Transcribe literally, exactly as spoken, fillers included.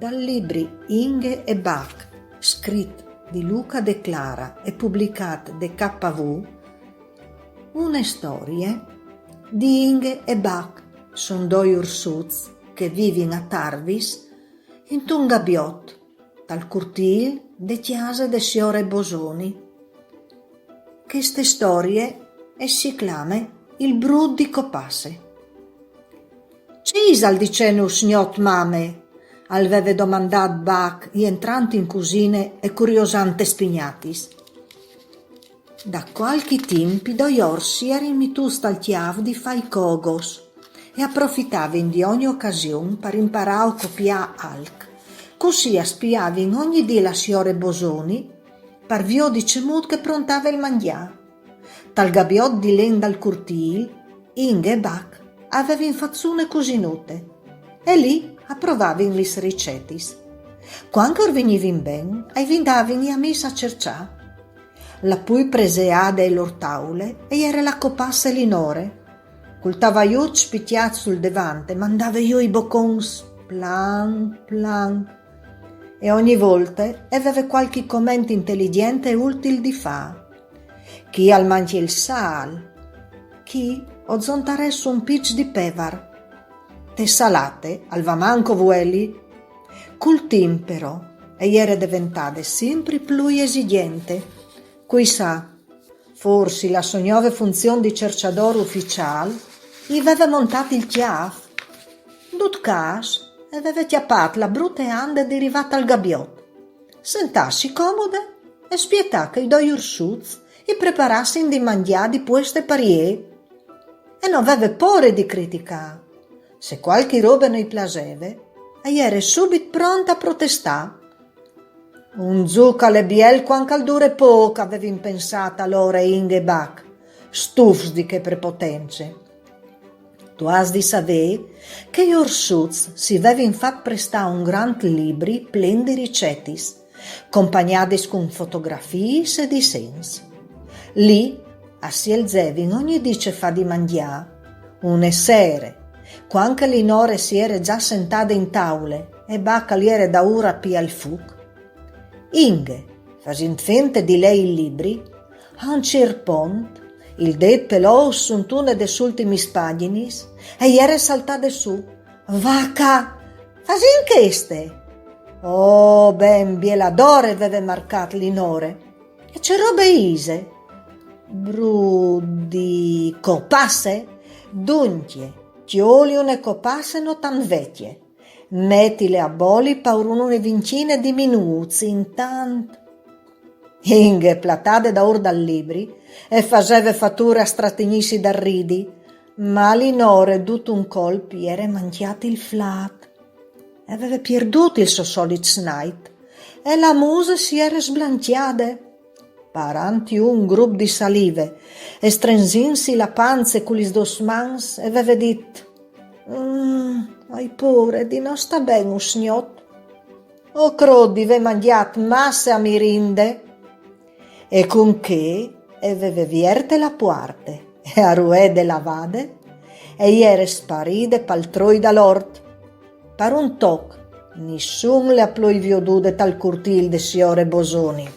Dal libri Inghe e Bac, scrit di Luca De Clara e publicât de K V, une storie di Inghe e Bac, son doi ursuts che vivin a Tarvis intun gabiot tal curtîl de cjase de siore Bosoni. Cheste storie e si clame Il brut di copasse. Ce isal dicent usgnot, mame? Al veve domandât Bac, jentrant in cusine e curiosant tes pignatis. Da cualchi timp i doi ors si jerin metûts tal cjâf di fâ i cogos e a profitavin di ogni ocasion par imparâ o copiâ alc. Cussì a spiavin ogni dì la siore Bosoni par viodi cemût che e prontave il mangjâ. Tal gabiot di len dal curtîl, Inghe e Bac a vevin fat sù une cusinute e li a provavin lis ricetis. Cuant che ur vignivin ben, a i vindavin i amîs a cerçâ. La plui preseade ae lôr taule e jere la copasse Linore. Cul tavaiut spicjât sul devant e mandave jù i bocons planc planc. E ogni volte e veve cualchi coment inteligjent e util di fâ. Chi al mancje il sâl, chi o zontarès un piç di pevar. Te salate al va manco vueli. Cul timp però e jere deventade simpri plui esigjente. Cui sa, forsit la sô gnove funzion di cerçadôr uficiâl i veve montât il cjâf. Dut câs, e veve cjapât la brute ande di rivâ tal gabiot, sentâsi comode e spietâ che i doi ursuts i preparassin di mangjâ di pueste par jê. E no veve pôre di criticâ. Se cualchi robe no i plaseve, e jere subit pronte a protestâ. Un zûc al è biel cuant che al dure pôc, a vevin pensât alore Inghe e Bac, stufs di chê prepotence. Tu âs di savê che i ursuts si vevin fat prestâ un grant libri plen di ricetis, compagnadis cun fotografiis e disens. Li a sielzevin ogni dì ce fâ di mangjâ. Une sere, cuant che Linore si jere za sentade in taule e Bac al jere daûr a piâ il fuc, Inghe, fasint fente di lei il libri, a un ciert pont, il dêt pelôs suntune des ultimis pagjinis, e jere saltade sù. Vaca, fasìn cheste! Oh, ben, biel adore e veve marcât Linore. E ce robe ise? Brut di copasse? Duncje, cjoli une copasse no tant vecje. Metile a boli par une vincjine di minûts, intant. Inghe, platade daûr dal libri, e faseve fature a stratignîsi dal ridi, ma Linore dut un colp i jere mancjât il flât. E veve pierdût il so solit snait e la muse si jere sblancjade. Parant jù un grup di salive e strenzintsi la panze cu lis dôs mans, e veve dit: «Mm, o ai pôre di no stâ ben usgnot. O crôt di vê mangjât masse a mirinde.» E cun chê e veve vierte la puarte e a ruede lavade e jere sparide pal troi dal ort. Par un toc, nissun le à plui viodude tal curtîl de siore Bosoni.